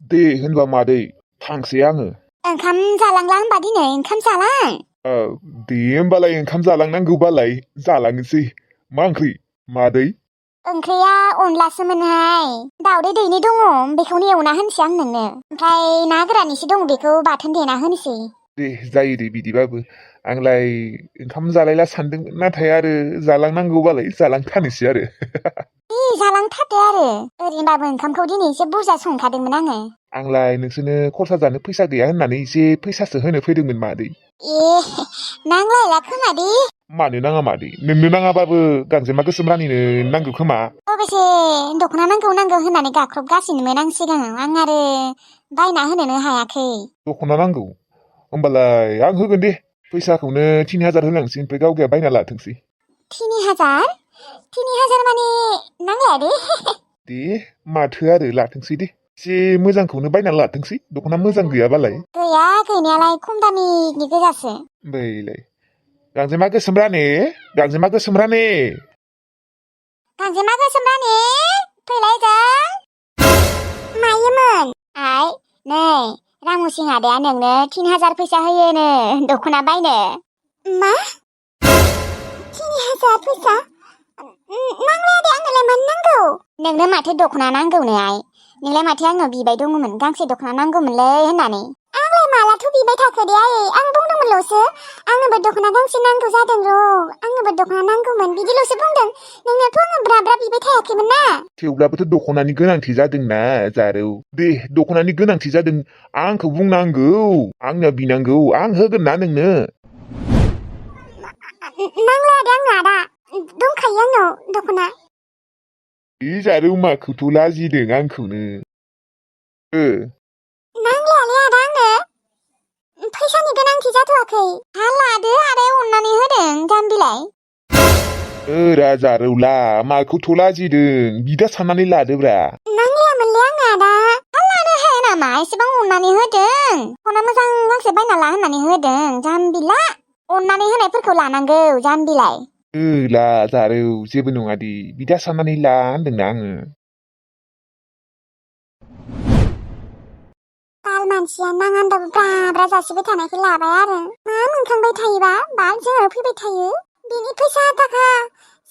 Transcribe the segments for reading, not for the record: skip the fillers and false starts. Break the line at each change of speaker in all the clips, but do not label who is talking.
दे होनबा मादै थांसै आङो।
ओंखाम जालांला होनबा दिनै ओंखाम जालां।
दे होमबालाय ओंखाम जालांनांगौबालाय जालांनोसै। मा ओंख्रि मादै?
ओंख्रिया अनलासोमोनहाय। दावदै दैनै दङ बेखौनो एवना होनोसै आं नोंनो। ओमफ्राय ना गोरान एसे दङ बेखौ बाथोन देना होनोसै।
दे जायो दे बिदिबाबो। आंलाय ओंखाम जालायला सानदोंमोन नाथाय आरो जालांनांगौबालाय जालांथारनोसै आरो।
जालांथारदो आरो ओरैनोबाबो ओंखामखौ दिनै एसे बुरजा संखादोंमोन आङो।
आंलाय नोंसोरनो खरसा जानो फैसा गैया होननानै एसे फैसासो होनो फैदोंमोन मादै।
नांलायला खोमा दे।
मानो नाङा मादै? नोंनो नाङाबाबो गांजेमा गोसोम रानिनो नांगौ खोमा।
अबेसे दख'ना नांगौ होननानै गाख्रबगासिनोमोन आं सिगाङाव। आं आरो बायना होनोनो हायाखै।
दख'ना नांगौ? होमबालाय आं होगोन दे। फैसाखौनो 3000 होलांसै ओमफ्राय गावगाया बायना लाथोंसै।
3000? 3000 माने नांलाया दे।
दे माथो आरो लाथोंसै दे। एसे मोजांखौनो बायना लाथोंसै दख'ना मोजां गैयाबालाय।
गैया गैनायालाय खम दामिनि गोजासो।
बैलाय गांजेमा गोसोम रानि, गांजेमा गोसोम रानि।
गांजेमा गोसोम रानि फैलाय जों। मायोमोन? नै रामुसिं आदाया नोंनो 3000 फैसा होयोनो दख'ना बायनो। मा? 3000 फैसा? नांलाया दे आंनोलाय मानो नांगौ? नोंनो माथो दख'ना नांगौनो आइ? नोंलाय माथो आंनाव बिबाय दङमोन गांसे दख'ना नांगौमोनलै होननानै। आंलाय मालाथो बिबाय थाखो दे आयै, आं बुंदोंमोनल'सो आंनोबो दख'ना गांसे नांगौ जादों र', आंनोबो दख'ना नांगौमोन बिदिल'सो बुंदों। नोंनोथ' आङो ब्रा ब्रा बिबाय थायाखैमोन ना। थेवब्लाबोथ'
दख'नानि गोनांथि जादोंना जारौ। दे दख'नानि गोनांथि जादों आंखौ बुंनांगौ, आंनियाव बिनांगौ, आं होगोन ना नोंनो।
नांलाया दे आंनो आदा, दंखायो आंनाव दख'ना।
जारौ माखौथ' लाजिदों आंखौनो।
नांलायालै आदा आंनो, फैसानि गोनांथि जाथ'वाखै। हा लादो आदाया अननानै होदों जाम्बिलाय।
जारौला माखौथ' लाजिदों, बिदा साननानै लादोब्रा।
नांलायामोनलै आंनो आदा। हा लानो हाया नामा? एसेबां अननानै होदों, दख'ना मोजां गांसे बायना ला होननानै होदों जाम्बिला। अननानै होनायफोरखौ लानांगौ जाम्बिलाय।
ला जारौ जेबो नङा दे, बिदा साननानै ला होनदोंना आङो।
बाल मानसिया नाङान्दाबो ब्रा ब्रा जासिबाय थानायखौ लाबाय आरो। मा मोनखांबाय थायोबा बाल जोंनाव फैबाय थायो। बिनि फैसा थाखा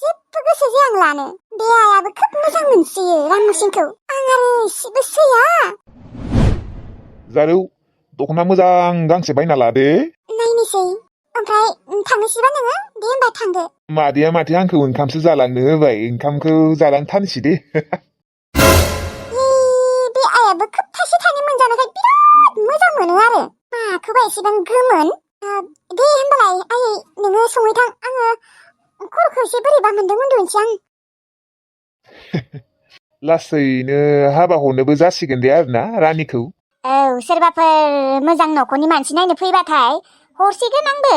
जेबो गोसो जाया आं लानो। बे आइयाबो खोब मोजां मोनसोयो रामुसिंखौ, आं आरो एसेबो सैया।
जारौ दख'ना मोजां गांसे बायना लादे।
नायनोसै, ओमफ्राय थांनोसैबा नोङो? दे होमबा थांदो।
मादैया माथो आंखौ ओंखामसो जालांनो होबाय, ओंखामखौ जालांथारनोसै दे।
बे आइयाबो खोब थाइसे थाइनै मोनजानायखाय बिराद मोजां मोनो आरो। माखौबा एसेबां गोमोन। दे होमबालाय आयै नोङो संहैथां, आङो खर'खौ एसे बोरैबा मोनदों, उन्दुनोसै आं।
लासैनो हाबा हरनोबो जासिगोन दे आरोना रानिखौ।
औ सोरबाफोर मोजां न'खरनि मानसि नायनो फैबाथाय हरसिगोन आंबो।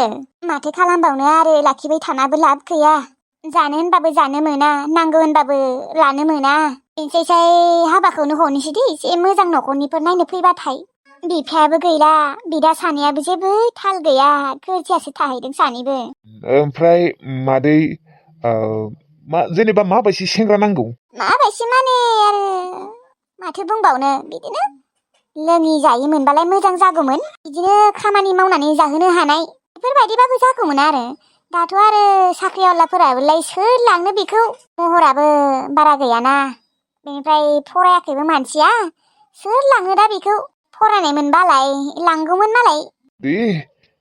माथो खालामबावनो आरो, लाखिबाय थानाबो लाब गैया। जानो होनबाबो जानो मोना, नांगौ होनबाबो लानो मोना। बेनिसाय हाबाखौनो हरनोसै दे एसे मोजां न'खरनिफोर नायनो फैबाथाय। बिफायाबो गैला, बिदा सानैयाबो जेबो थाल गैया, गोरजियासो थाहैदों सानैबो।
ओमफ्राय मादै जेनेबा माबायदि सेंग्रा नांगौ?
माबायदि माने आरो माथो बुंबावनो, बिदिनो लोङि जायै मोनबालाय मोजां जागौमोन। बिदिनो खामानि मावनानै जाहोनो हानाय बेफोरबायदिबाबो जागौमोन आरो। दाथ' आरो साख्रिआवलाफोराबोलाय सोर लांनो बेखौ, महराबो बारा गैयाना, बेनिफ्राय फरायाखैबो मानसिया, सोर लाङो दा बेखौ। फरायनाय मोनबालाय लांगौमोन मालाय।
दे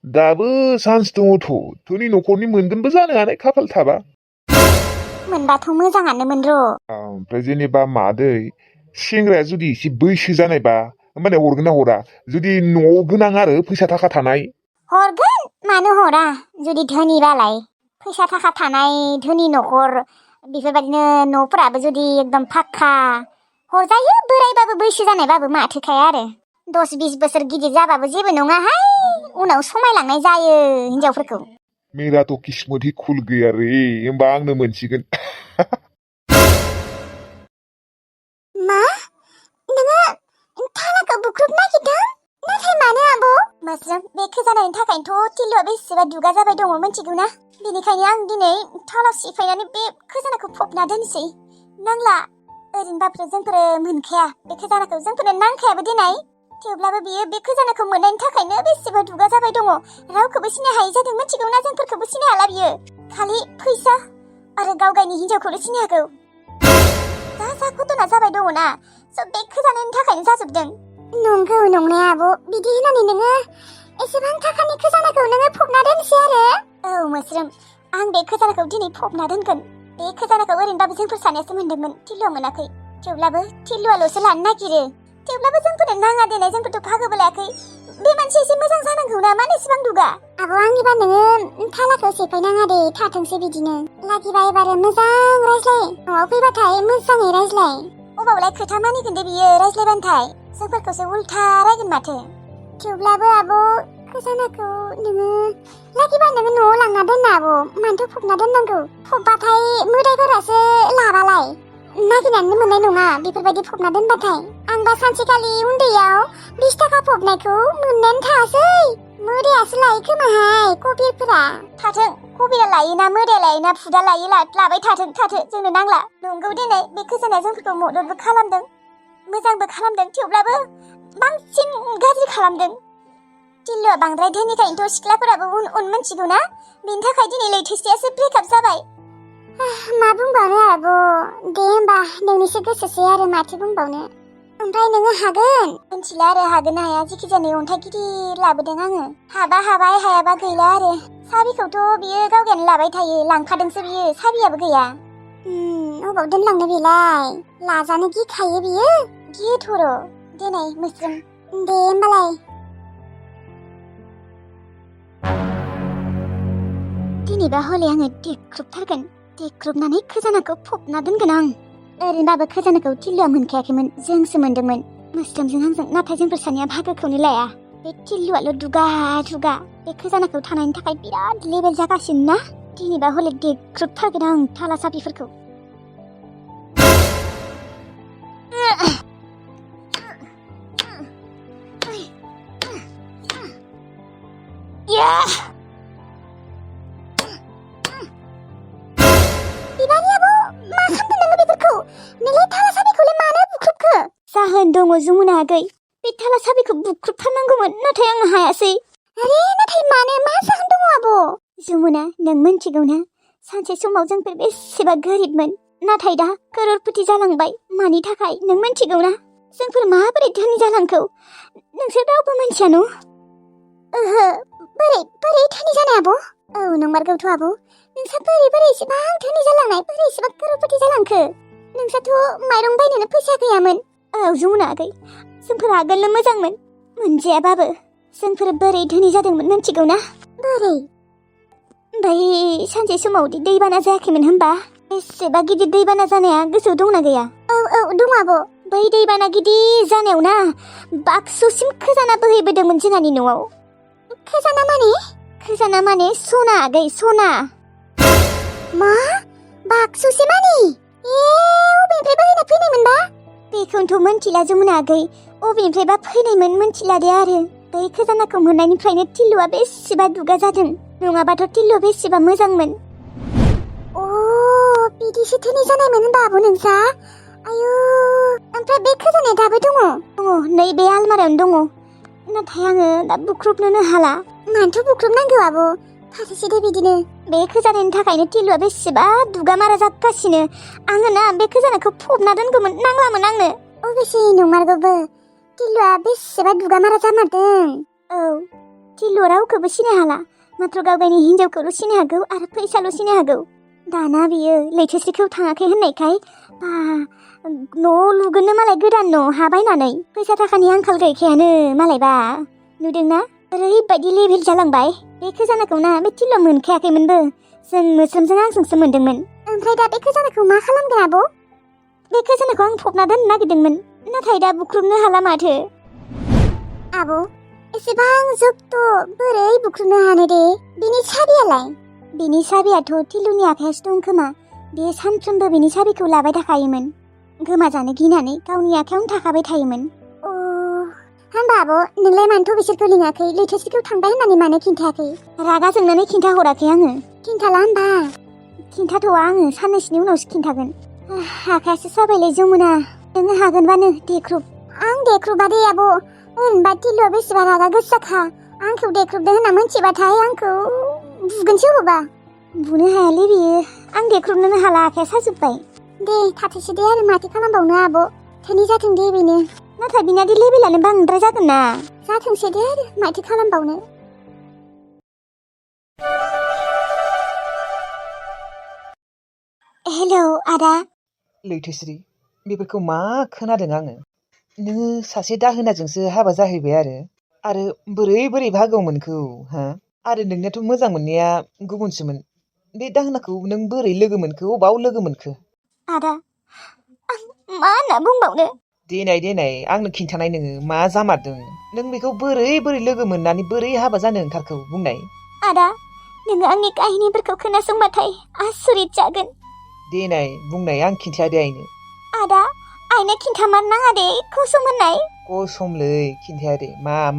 दाबो चान्स दङथ', धोनि न'खरनि मोनगोनबो जानो हानाय खाफाल थाबा।
मोनबाथ' मोजाङानोमोन र'।
ओमफ्राय जेनेबा मादै सेंग्राया जुदि एसे बैसो जानायबा होमबानिया हरगोन ना हरा? जुदि न'आव गोनां आरो फैसा थाखा थानाय।
हरगोन, मानो हरा, जुदि धोनिबालाय। फैसा थाखा थानाय धोनि न'खर, बेफोरबायदिनो न'फोराबो जुदि एकदम फाक्का, हरजायो। बोरायबाबो बैसो जानायबाबो माथोखाया आरो। 10-20 बोसोर गिदिर जाबाबो जेबो नङाहाय, उनाव समायलांनाय जायो हिनजावफोरखौ।
मेरा तो किस्मत ही खुल गया रे, होमबा आंनो मोनसिगोन।
मा? नोङो थालाखौ बुख्रुबनो नागिरदों? नाथाय मानो आब'? मोस्रोम, बे खोजानायनि थाखायनोथ' टिलुआ बेसेबा दुगा जाबाय दङ मिथिगौ ना? बेनिखायनो आं दिनै थाला सिफायनानै बे खोजानाखौ फबना दोनसै। नांला ओरैनोबाबो जोंफोरो मोनखाया बे खजानाखौ जोंफोरनो नांखायाबो दिनै थेवब्लाबो बियो बे खजानाखौ मोननायनि थाखायनो बेसेबा दुगा जाबाय दङ रावखौबो सिनाय हायै जादों मिथिगौना जोंफोरखौबो सिनाय हाला बियो खालि फैसा आरो गावगायनि हिनजावखौल' सिनाय हागौ जा घटना जाबाय दङना सब बे खजानानि थाखायनो जाजोबदों नंगौ नंनाया आब' बिदि होननानै नोङो एसेबां थाखानि खजानाखौ नोङो फबना दोनसै आरो औ मोस्रोम आं बे खजानाखौ दिनै फबना दोनगोन बे खजानाखौ ओरैनोबाबो जोंफोर सानैयासो मोनदोंमोन टिल्लुआ मोनाखै थेवब्लाबो टिल्लुआल'सो लानो नागिरो थेवब्लाबो जोंफोरनो नाङा देनाय जोंफोरथ' भागोबो लायाखै बे मानसिया एसे मोजां जानांगौ ना मानो एसेबां दुगा आब' आंनिबा नोङो थालाखौ सेफायनाङा दे थाथोंसै बिदिनो लागिबा एबारो मोजां रायज्लाय न'आव फैबाथाय मोजाङै रायज्लाय अबावलाय खोथा मानिगोन दे बियो रायज्लायबानोथाय जोंफोरखौसो उल्था रायगोन माथो थेवब्लाबो आब' खजानाखौ नोङो लागिबा नोङो न'आव लांना दोनना आब' मानोथो फबना दोननांगौ फबबाथाय मोदायफोरासो लाबालाय नागिरनानै मोननाय नङा बेफोरबायदि फबना दोनबाथाय आंबा सानसेखालि उन्दैयाव 20 थाखा फबनायखौ मोननानै थासै मोदायासो लायो खोमाहाय कबिरफोरा थाथों कबिरा लायोना मोदाया लायोना फुदा लायो लाबाय थाथों जोंनो नांला नंगौ दिनै बे खजानाया जोंफोरखौ मददबो खालामदों मोजांबो खालामदों थेवब्लाबो बांसिन गाज्रि खालामदों टिल्लुआ बांद्राय धोनिखायनोथ' सिख्लाफोराबो उन मिथिगौ ना बेनि थाखाय दिनै लैथोसेयासो ब्रेकआप जाबाय मा बुंबावनो आब' दे होमबा नोंनिसो गोसोसै आरो माथो बुंबावनो ओमफ्राय नोङो हागोन मिथिला आरो हागोन ना हाया जेखिजाया अन्थाइ गिदिर लाबोदों आङो हाबा हाबाय हायाबा गैला आरो साबिखौथ' बियो गावगायानो लाबाय थायो लांखादोंसो बियो साबियाबो गैया अबाव दोनलांनो बेलाय लाजानो गिखायो बियो गियोथ' र' देनाय मोस्रोम दे होमबालाय दिनैबा हले आङो देख्रुबथारगोन देख्रुबनानै खजानाखौ फबना दोनगोन आं ओरैनोबाबो खजानाखौ टिल्लुआ मोनखायाखैमोन जोंसो मोनदोंमोन मोस्रोमजों आंजों नाथाय जोंफोर सानैया भागोखौनो लाया बे टिल्लुआल' दुगा बे खजानाखौ थानायनि थाखाय बिराद लेबेल जागासिनो ना दिनैबा हले देख्रुबथारगोन आं थाला साबिफोरखौ जाहोन दङ जमुना आगै बे थाला साबिखौ बुख्रुबथारनांगौमोन नाथाय आं हायासै आरे नाथाय मानो मा जाहोन दङ आब' जमुना नों मिन्थिगौ ना सानसे समाव जोंफोर बेसेबा गोरिबमोन नाथाय दा करोड़पति जालांबाय मानि थाखाय नों मिन्थिगौ ना जोंफोर माबोरै धोनि जालांखौ नोंसोर रावबो मिन्थिया न' ओहो बोरै धोनि जानाय आब' औ नंमारगौथ' आब' नोंसा बोरै एसेबां धोनि जालांनाय बोरै एसेबां करोड़पति जालांखो नोंसाथ' माइरं बायनोनो फैसा गैयामोन औ जमुना आगै जोंफोर आगोलनो मोजांमोन मोनजायाबाबो जोंफोर बोरै धोनि जादोंमोन मिन्थिगौ ना बोरै ओमफ्राय सानसे समाव दैबाना जायाखैमोन होनबा बेसेबा गिदिर दैबाना जानाया गोसोआव दंना गैया औ दं आब' बै दैबाना गिदिर जानायाव ना बाक्सुसिम खजाना बोहैबोदोंमोन जोंहानि न'आव खजाना माने सना आगै सना मा बाक्सुसे मानि अबेनिफ्राय बोहैना फैनायमोनबा बेखौनोथ' मिन्थिला जमुना आगै अबेनिफ्रायबा फैनायमोन मिन्थिला दे आरो बै खजानाखौ मोननायनिफ्रायनो टिल्लुआ बेसेबा दुगा जादों नङाबाथ' टिल्लुआ बेसेबा मोजांमोन बिदिसो धोनि जानायमोन होनबा आब' नोंसा आयु ओमफ्राय बे खजानाया दाबो दङ नै बे आलमारायावनो दङ नाथाय आङो दा बुख्रुबनोनो हाला मानोथ' बुख्रुबनांगौ आब' थाथोसै दे बिदिनो बे खजानानि थाखायनो टिल्लुआ बेसेबा दुगा मारा जागासिनो आङो ना बे खजानाखौ फबना दोनगौमोन नांलामोन आंनो अबेसे नंमारगौबो टिल्लुआ बेसेबा दुगा मारा जामारदों औ टिल्लुआ रावखौबो सिनाय हाला माथ्र' गावगायनि हिनजावखौल' सिनाय हागौ आरो फैसाल' सिनाय हागौ दाना बियो लैथोसेखौ थाङाखै होननायखाय न' लुगोननो मालाय गोदान न' हा बायनानै फैसा थाखानि आंखाल गैखायानो मालायबा नुदोंना ओरैबायदि लेभेल जालांबाय बे खजानाखौ ना बे टिल्लुआ मोनखायाखैमोनबो जों मोस्रोमजों आंजोंसो मोनदोंमोन ओमफ्राय दा बे खजानाखौ मा खालामगोन आब' बे खजानाखौ आं फबना दोननो नागिरदोंमोन नाथाय दा बुख्रुबनो हाला माथो आब' एसेबां जब्द बोरै बुख्रुबनो हानो दे बिनि साबियालाय बिनि साबियाथ' टिल्लुनि आखायावसो दं खोमा बे सानफ्रोमबो बिनि साबिखौ लाबाय थाखायोमोन गोमाजानो गिनानै गावनि आखायावनो थाखाबाय थायोमोन होनबा आब' नोंलाय मानोथ' बिसोरखौ लिङाखै लैथोसेखौ थांबाय होननानै मानो खिन्थायाखै रागा जोंनानै खिन्थाहराखै आङो खिन्थाला होनबा खिन्थाथ'वा आङो साननैसोनि उनावसो खिन्थागोन आखायासो साबायलै जमुना नों हागोनबानो देख्रुब आं देख्रुबा दे आब' ओरैनोबा टिलुआ बेसेबा रागा गोसाखा आंखौ देख्रुबदों होनना मोनथिबाथाय आंखौ बुगोनसो अबावबा बुनो हायालै बियो आं देख्रुबनोनो हाला आखाया साजोब्बाय दे थाथोंसै दे आरो माथो खालामबावनो आब' धोनि जाथों दे बेनो नाथाय बिनादि लेबेलानो बांद्राय जागोन ना जाथोंसै दे आरो माथो खालामबावनो हेलौ आदा
लैथोश्री बेफोरखौ मा खोनादों आङो नोङो सासे दाहोनाजोंसो हाबा जाहैबाय आरो बोरै भागौमोनखौ हा आरो नोंनियाथ' मोजां मोननाया गुबुनसोमोन बे दाहोनाखौ नों बोरै लोगो मोनखो अबाव लोगो मोनखो
आदा आं मा होनना बुंबावनो
देनाय आंनो खिन्थानाय नोङो मा जामारदों नों बेखौ बोरै लोगो मोननानै बोरै हाबा जानो ओंखारखौ बुंनाय
आदा नोङो आंनि काहिनिफोरखौ खोनासंबाथाय आसरित जागोन
देनाय बुंनाय आं खिन्थाया दे आइनो
आदा आइनो खिन्थामारनाङा दे कसम होननाय
कसमलै खिन्थाया दे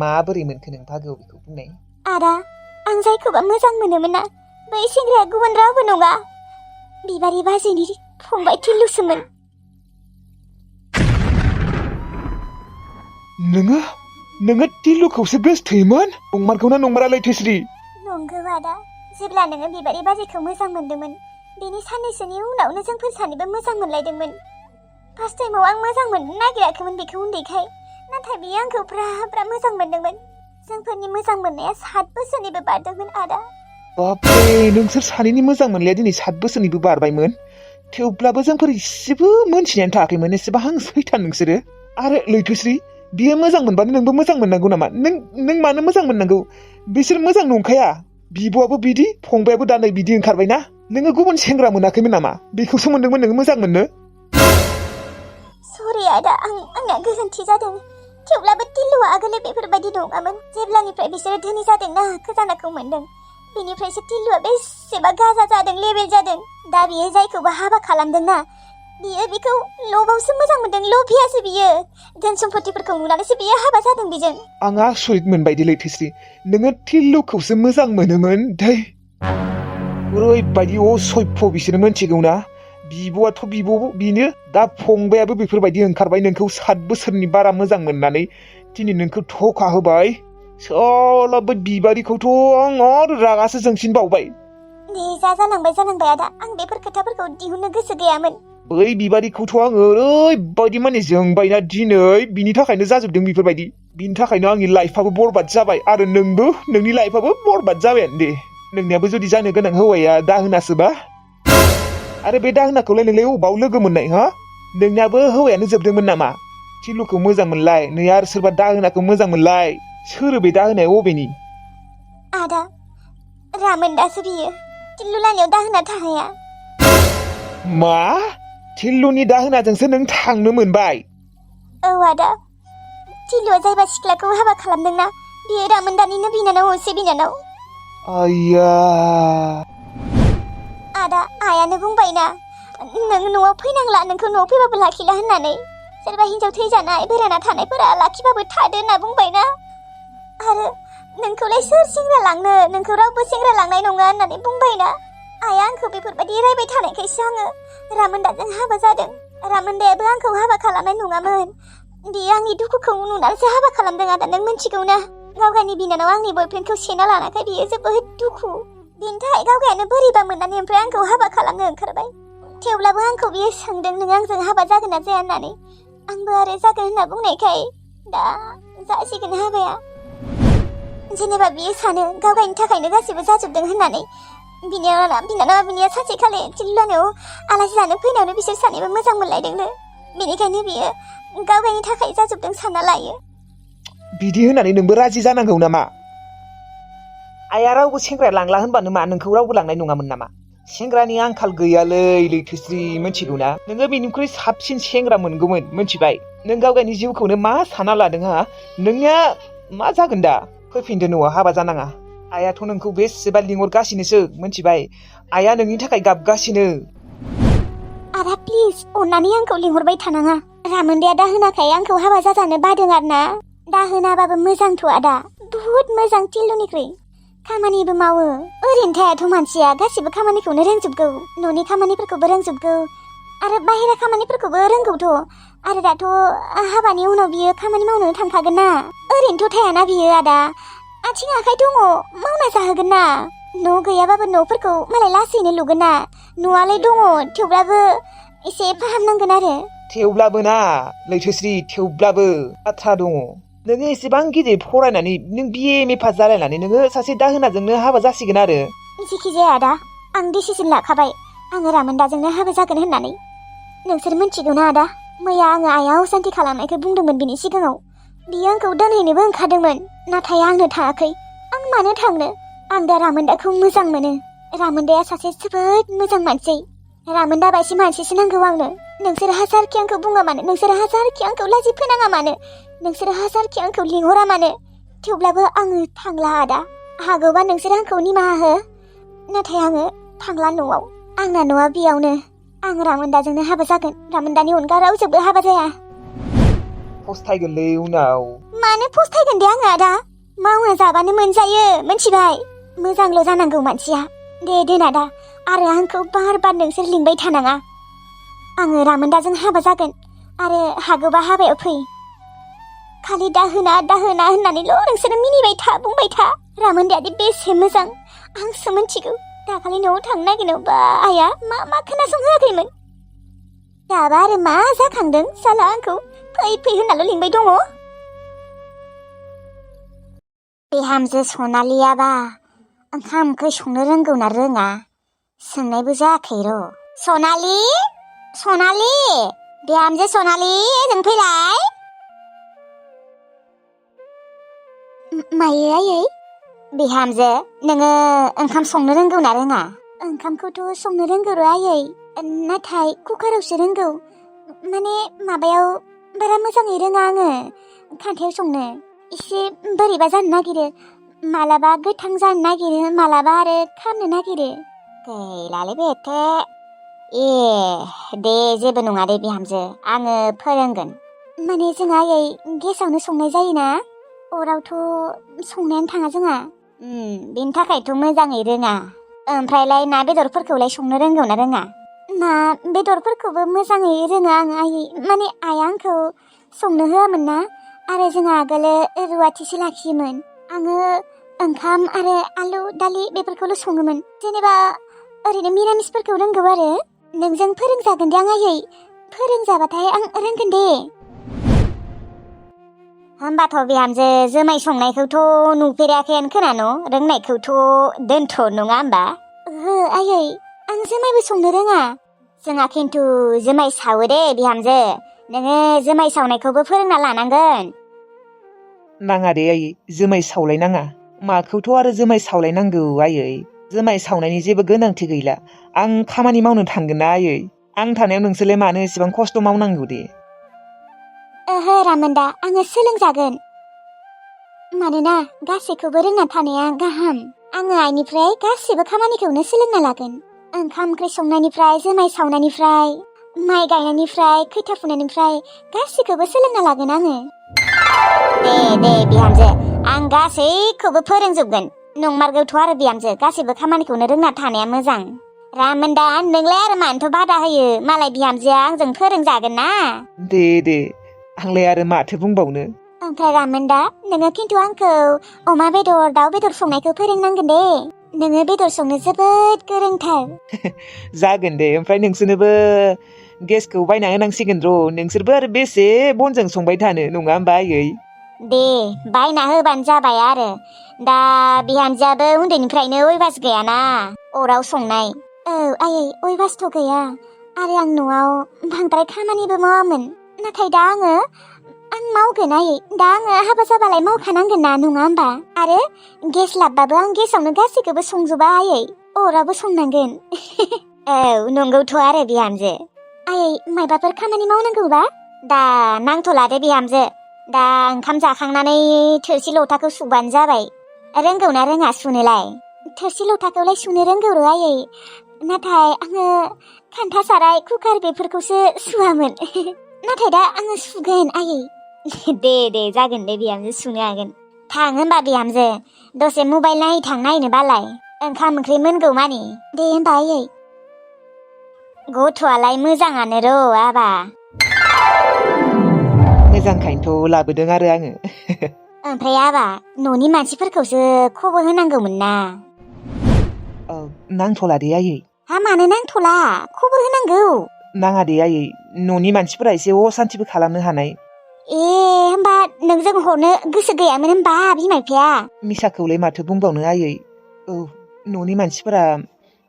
माबोरै मोनखो नों भागोआव बेखौ बुंनाय
आदा आं जायखौबा मोजां मोनोमोन ना बै सेंग्राया गुबुन रावबो नङा बिबारि बाजैनि फंबाय टिलुसोमोन
नोङो टिलुखौसो गोसथोयोमोन नंमारगौना नंमारा लैथोश्री
नंगौ आदा जेब्ला नोङो बिबारि बाजैखौ मोजां मोनदोंमोन बेनि साननैसोनि उनावनो जोंफोर सानैबो मोजां मोनलायदोंमोन फार्स्ट टाइमाव आं मोजां मोननो नागिराखैमोन बेखौ उन्दैखाय नाथाय बियो आंखौ ब्रा मोजां मोनदोंमोन जोंफोरनि मोजां मोननाया 7 बोसोरनिबो बारदोंमोन आदा
बापरे नोंसोर सानैनि मोजां मोनलाया दिनै 7 बोसोरनिबो बारबायमोन थेवब्लाबो जोंफोर इसेबो मोनथिनायानो थायाखैमोन एसेबां सैथान नोंसोरो आरो लैथोश्री बियो मोजां मोनबानो नोंबो मोजां मोननांगौ नामा नों मानो मोजां मोननांगौ बिसोर मोजां नंखाया बिब'आबो बिदि फंबायाबो दा नै बिदि ओंखारबायना नोङो गुबुन सेंग्रा मोनाखैमोन नामा बेखौसो मोनदोंमोन नोङो मोजां मोननो
सरि आदा आंना गोरोन्थि जादों थेवब्लाबो टिलुआ आगोलै बेफोरबायदि नङामोन जेब्लानिफ्राय बिसोरो धोनि जादोंना खोजानाखौ मोनदों बेनिफ्रायसो टिलुआ बेसेबा गाजा जादों लेबेल जादों दा बियो जायखौबो हाबा खालामदोंना बियो बिखौ लबावसो मोजां मोनदों लभियासो बियो धोन सम्पतिफोरखौ नुनानैसो बियो हाबा जादों बेजों
आं आसरित मोनबाय दे लैथोश्री नोङो टिलुखौसो मोजां मोनोमोन दै ओरैबायदि असभ्य बिसोरो मोनथिगौना बिब'आथ' बिब' बिनो दा फंबायाबो बेफोरबायदि ओंखारबाय नोंखौ 7 बोसोरनि बारा मोजां मोननानै दिनै नोंखौ थखा होबाय साला बै बिबारिखौथ' आं आरो रागासो जोंसिनबावबाय
दे जालांबाय आदा आं बेफोर खोथाफोरखौ दिहुननो गोसो गैयामोन
बै बिबारिखौथ' आं ओरैबायदि माने जोंबायना दिनै बिनि थाखायनो जाजोबदों बेफोरबायदि बिनि थाखायनो आंनि लाइफआबो बरबाद जाबाय आरो नोंनि लाइफआबो बरबाद जाबायानो दे नोंनियाबो जुदि जानो गोनां हौवाया दाहोनासोबा आरो बे दाहोनाखौलाय नोंलाय अबाव लोगो मोननाय हा नोंनियाबो हौवायानो जोबदोंमोन नामा टिलुखौ मोजां मोनलाय नै आरो सोरबा दाहोनाखौ मोजां मोनलाय सोर बे दाहोनाया अबेनि
आदा रामोनदासो बियो टिल्लु लानियाव दाहोना थाहैया
मा टिल्लुनि दाहोनाजोंसो नों थांनो मोनबाय
औ आदा टिल्लुआ जायबा सिख्लाखौ हाबा खालामदोंना बियो रामोनदानिनो बिनानाव असे बिनानाव
आइया
आदा आयानो बुंबायना नों न'आव फैनांला नोंखौ न'आव फैबाबो लाखिला होननानै सोरबा हिन्जाव थैजानाय बेरायना थानायफोरा लाखिबाबो थादो होनना बुंबायना आरो नोंखौलाय सोर सेंग्रा लांनो नोंखौ रावबो सेंग्रा लांनाय नङा होननानै बुंबायना आया आंखौ बेफोरबायदि रायबाय थानायखायसो आङो रामोनदाजों हाबा जादों रामोनदायाबो आंखौ हाबा खालामनाय नङामोन बियो आंनि दुखुखौ नुनानैसो हाबा खालामदों आदा नों मिथिगौ ना गावगायनि बिनानाव आंनि बयफ्रेन्डखौ सेना लानायखाय बियो जोबोद दुखु बिनि थाखाय गावगायानो बोरैबा मोननानै ओमफ्राय आंखौ हाबा खालामनो ओंखारबाय थेवब्लाबो आंखौ बियो सोंदों नों आंजों हाबा जागोन ना जाया होननानै आंबो आरो जागोन होनना बुंनायखाय दा जासिगोन हाबाया जेनेबा बियो सानो गावगायनि थाखायनो गासिबो जाजोबदों होननानै बिनानावा बिनिया सानसेखालि टिल्लुलानियाव आलासि जानो फैनायावनो बिसोर सानैबो मोजां मोनलायदोंनो बेनिखायनो बियो गावगायनि थाखाय जाजोबदों सानना लायो
बिदि होननानै नोंबो राजि जानांगौ नामा
आइया रावबो सेंग्रा लांला होनबानो मा नोंखौ रावबो लांनाय नङामोन नामा सेंग्रानि आंखाल गैयालै लैथोश्री मिथिगौ ना नोङो बेनिख्रुइ साबसिन सेंग्रा मोनगौमोन मिथिबाय नों गावगायनि जिउखौनो मा साना लादों हा नोंनिया मा जागोन दा फैफिनदो न'आव हाबा जानाङा आइयाथ' नोंखौ बेसेबा लिंहरगासिनोसो मिथिबाय आइया नोंनि थाखाय गाबगासिनो
आदा प्लिज अन्नानै आंखौ लिंहरबाय थानाङा रामोनदाया दाहोनाखाय आंखौ हाबा जाजानो बादों आरोना दाहोनाबाबो मोजांथ' आदा बुहुद मोजां टिल्लुनिख्रुइ खामानिबो मावो ओरैनो थायाथ' मानसिया गासिबो खामानिखौनो रोंजोबगौ न'नि खामानिफोरखौबो रोंजोबगौ आरो बाहेरा खामानिफोरखौबो रोंगौथ' आरो दाथ' हाबानि उनाव बियो खामानि मावनो थांखागोन ना ओरैनोथ' थायाना बियो आदा आथिं आखाइ दङ मावना जाहोगोन ना न' गैयाबाबो न'फोरखौ मालाय लासैनो लुगोन ना न'आलाय दङ थेवब्लाबो एसे फाहामनांगोन आरो
थेवब्लाबो ना लैथोश्री थेवब्लाबो बाथ्रा दङ नोङो एसेबां गिदिर फरायनानै नों BA MA पास जालायनानै नोङो सासे दाहोनाजोंनो हाबा जासिगोन आरो
जेखि जाया आदा आं डिसिसन लाखाबाय आङो रामोनदाजोंनो हाबा जागोन होननानै नोंसोर मिथिगौ ना आदा मैया आङो आइया असान्ति खालामनायखौ बुंदोंमोन बिनि सिगाङाव बियो आंखौ दोनहैनोबो ओंखारदोंमोन नाथाय आंनो थाङाखै आं मानो थांनो आं दा रामोनदाखौ मोजां मोनो रामोनदाया सासे जोबोद मोजां मानसि रामोनदा बायदि मानसिसो नांगौ आंनो नोंसोर हाजारखि आंखौ बुङा मानो नोंसोर हाजारखि आंखौ लाजि फोनाङा मानो नोंसोर हाजारखि आंखौ लिंहरा मानो थेवब्लाबो आङो थांला आदा हागौबा नोंसोर आंखौ निमाहा हो नाथाय आङो थांला न'आव आंना न'आ बेयावनो आं रामोनदाजोंनो हाबा जागोन रामोनदानि अनगा रावजोंबो हाबा जाया
फस्थायगोनलै उनाव
मानो फस्थायगोन दे आङो आदा मावना जाबानो मोनजायो मोनथिबाय मोजांल' जानांगौ मानसिया दे दोन आदा आरो आंखौ बार बार नोंसोर लिंबाय थानाङा आङो रामोनदाजों हाबा जागोन आरो हागौबा हाबायाव फै खालि दाहोना दाहोना होननानैल' नोंसोर मिनिबाय था बुंबाय था रामोनदायादि बेसे मोजां आंसो मिथिगौ दाखालि न'आव थांनो नागिरनायावबा आइया मा खोनासंहोआखैमोन दाबा आरो मा जाखांदों साला आंखौ फै फै होननाल' लिंबाय दङ बिहामजो सनालियाबा ओंखाम ओंख्रि संनो रोंगौ ना रोङा सोंनायबो जायाखै र' सनालि सनालि बिहामजो सनालि ओजों फैलाय मायै आयै बिहामजो नोङो ओंखाम संनो रोंगौ ना रोङा ओंखामखौथ' संनो रोंगौ र' आयै नाथाय कुकारावसो रोंगौ माने माबायाव बारा मोजाङै रोङा आङो खान्थायाव संनो एसे बोरैबा जानो नागिरो मालाबा गोथां जानो नागिरो मालाबा आरो खामनो नागिरो गैलालै बेथे ए दे जेबो नङा दे बिहामजो आङो फोरोंगोन माने जोंहा आयै गेसावनो संनाय जायोना अरावथ' संनायानो थाङा जोंहा बेनि थाखायथ' मोजाङै रोङा ओमफ्रायलाय ना बेदरफोरखौलाय संनो रोंगौ ना रोङा ना बेदरफोरखौबो मोजाङै रोङा आं आयै माने आइया आंखौ संनो होआमोन ना आरो जोंहा आगोलो रुवाथिसो लाखियोमोन आङो ओंखाम आरो आलु दालि बेफोरखौल' सङोमोन जेनेबा ओरैनो मिरामिसफोरखौ रोंगौ आरो नोंजों फोरोंजागोन दे आं आयै फोरोंजाबाथाय आं रोंगोन दे होमबाथ' बिहामजो जुमाय संनायखौथ' नुफेराखैयानो खोनानो रोंनायखौथ' दोनथ' नङा होमबा ओहो आयै आं जुमायबो संनो रोङा जोंहा खिन्थु जुमाय सावो दे बिहामजो नोङो जुमाय सावनायखौबो फोरोंना लानांगोन
नाङा दे आयै जुमाय सावलायनाङा माखौथ' आरो जुमाय सावलायनांगौ आयै जुमाय सावनायनि जेबो गोनांथि गैला आं खामानि मावनो थांगोन ना आयै आं थानायाव नोंसोरलाय मानो एसेबां खस्थ' मावनांगौ दे
ओहो रामोनदा आङो सोलोंजागोन मानोना गासैखौबो रोंना थानाया गाहाम आङो आइनिफ्राय गासिबो खामानिखौनो सोलोंना लागोन ओंखाम ओंख्रि संनायनिफ्राय जुमाय सावनायनिफ्राय माइ गायनायनिफ्राय खैथा फुनायनिफ्राय गासिखौबो सोलोंना लागोन आङो दे बिहामजो आं गासैखौबो फोरोंजोबगोन नंमारगौथ' आरो बिहामजो गासिबो खामानिखौनो रोंना थानाया मोजां रामोनदा नोंलाय आरो मानोथ' बादा होयो मालाय बिहामजोआ आंजों फोरोंजागोन ना
दे आंलाय आरो माथो बुंबावनो
ओमफ्राय रामोनदा नोङो खिन्थु आंखौ अमा बेदर दाउ बेदर संनायखौ फोरोंनांगोन दे नोङो बेदर संनो जोबोद गोरोंथार
जागोन दे ओमफ्राय नोंसोरनोबो गेसखौ बायना होनांसिगोन र' नोंसोरबो आरो बेसे बनजों संबाय थानो नङा होमबा आयै
दे बायना होबानो जाबाय आरो दा बिहामजोआबो उन्दैनिफ्रायनो अयभास गैयाना अराव संनाय औ आयै अयभासथ' गैया आरो आं न'आव बांद्राय खामानिबो मावामोन नाथाय दा आं मावगोन आयै दा आङो हाबा जाबालाय मावखानांगोन ना नङा होमबा आरो गेस लाबबाबो आं गेसावनो गासैखौबो संजोबा आयै अरावबो संनांगोन औ नंगौथ' आरो बिहामजो आयै मायबाफोर खामानि मावनांगौबा दा नांथ'ला दे बिहामजो दा ओंखाम जाखांनानै थोरसि लथाखौ सुबानो जाबाय रोंगौ ना रोङा सुनोलाय थोरसि लथाखौलाय सुनो रोंगौ र' आयै नाथाय आङो खान्था साराय कुकार बेफोरखौसो सुवामोन नाथाय दा आङो सुगोन आयै दे जागोन दे बिहामजो सुनो हागोन थां होमबा बिहामजो दसे मबाइल नायनो बालाय ओंखाम ओंख्रि मोनगौ मानि दे होमबा आयै गथ'आलाय मोजाङानो र' आबा।
मोजांखायनोथ' लाबोदों आरो आङो।
ओमफ्राय आबा न'नि मानसिफोरखौसो खबर होनांगौमोन ना।
औ नांथ'ला दे आयै।
हा मानो नांथ'ला खबर होनांगौ।
नाङा दे आयै न'नि मानसिफोरा एसे असान्थिबो खालामनो हानाय।
ए होमबा नोंजों हरनो गोसो गैयामोन होमबा बिमा बिफाया?
मिसाखौलाय माथो बुंबावनो आयै। औ न'नि मानसिफोरा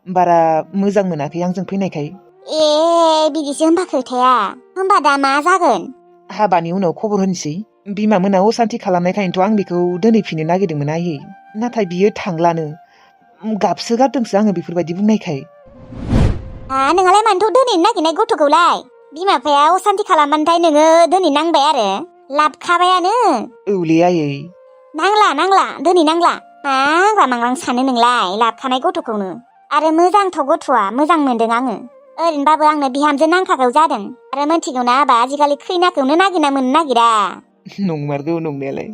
बारा मोजां मोनाखै आंजों फैनायखाय।
ए बिदिसो होमबा खोथाया। होमबा दा मा जागोन?
हाबानि उनाव खबर होनोसै। बिमा मोना असान्थि खालामनायखायनोथ' आं बेखौ दोनहैफिननो नागिरदोंमोन आयै। नाथाय बियो थांलानो। गाबसोगारदोंसो आङो बेफोरबायदि बुंनायखाय।
हा नोंहालाय मानोथ' दोनहैनो नागिरनाय गथ'खौलाय? बिमा बिफाया असान्थि खालामबाथाय नोङो दोनहैनांबाय आरो लाबखाबायानो।
औलै आयै।
नांला दोनहैनांला। मा आंग्ला मांग्लां सानो नोंलाय लाबखानाय गथ'खौनो। आरो मोजांथ' गथ'आ मोजां मोनदों आङो। ओरैनोबाबो आंनो बिहामजो नांखागौ जादों। आरो मोनथिगौना आबा आजिखालि खैनाखौनो नागिरना मोननो नागिरा।
नंमारगौ नंनायालाय।